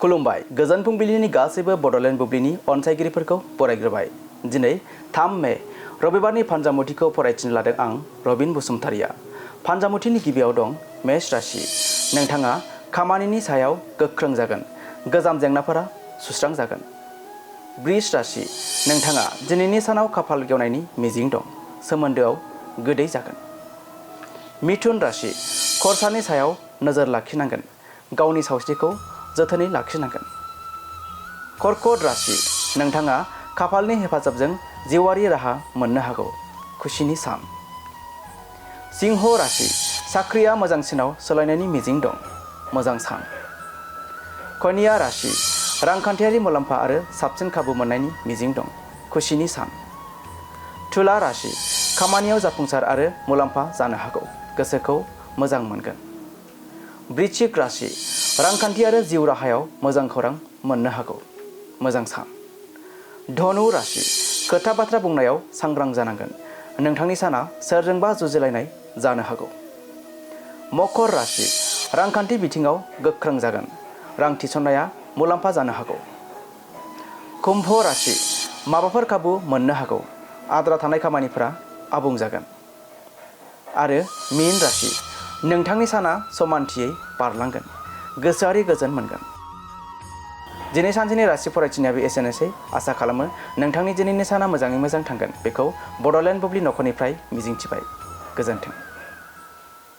खुलुमबाय गोजोन फुंबिलिनि गासैबो बड'लेण्ड बुब्लिनि अनसायगिरिफोरखौ बरायग्रोबाय। दिनै 3 मे रबिबारनि फानजामुथिखौ फरायथिनो लादों आं रबिन बसुमतारिया। फानजामुथिनि गिबियाव दं मेष राशि। नोंथाङा खामानिनि सायाव गोख्रों जागोन, गोजाम जेंनाफोरा सुस्रांजागोन। बृष राशि। नोंथाङा दिनैनि सानाव खाफाल गेवनायनि मिजिं दं, सोमोन्दोआव गोदै जागोन। मिथुन राशि। खरसानि सायाव नोजोर लाखिनांगोन, गावनि सावस्रिखौ जोथोनै लाखिनांगोन। कर्कट राशि। नोंथाङा खाफालनि हेफाजाबजों जिउआरि राहा मोननो हागौ, खुसिनि सान। सिंह राशि। साख्रिया मोजांसिनाव सोलायनायनि मिजिं दं, मोजां सान। कन्या राशि। रांखान्थियारि मुलाम्फा आरो साबसिन खाबु मोननायनि मिजिं दं, खुसिनि सान। तुला राशि। खामानियाव जाफुंसार आरो मुलाम्फा जानो हागौ, गोसोखौ मोजां मोनगोन। वृश्चिक राशि। रांखान्थि आरो जिउ राहायाव मोजां खौरां मोननो हागौ, मोजां सान। धनु राशि। खोथा बाथ्रा बुंनायाव सांग्रां जानांगोन, नोंथांनि साना सोरजोंबा जुजिलायनाय जानो हागौ। मकर राशि। रांखान्थि बिथिङाव गोख्रों जागोन, रां थिसननाया मुलाम्फा जानो हागौ। कुम्भ राशि। माबाफोर खाबु मोननो हागौ, आद्रा थानाय खामानिफोरा आबुं जागोन। आरो मीन राशि। नोंथांनि साना समानथियै बारलांगोन, गोसोआरि गोजोन मोनगोन। दिनै सानसेनि राशि फरायथिनायाबो एसेनोसै। आसा खालामो नोंथांनि दिनैनि साना मोजाङै मोजां थांगोन। बेखौ बड'लेण्ड बुब्लि नखरनिफ्राय मिजिंथिबाय। गोजोन्थों।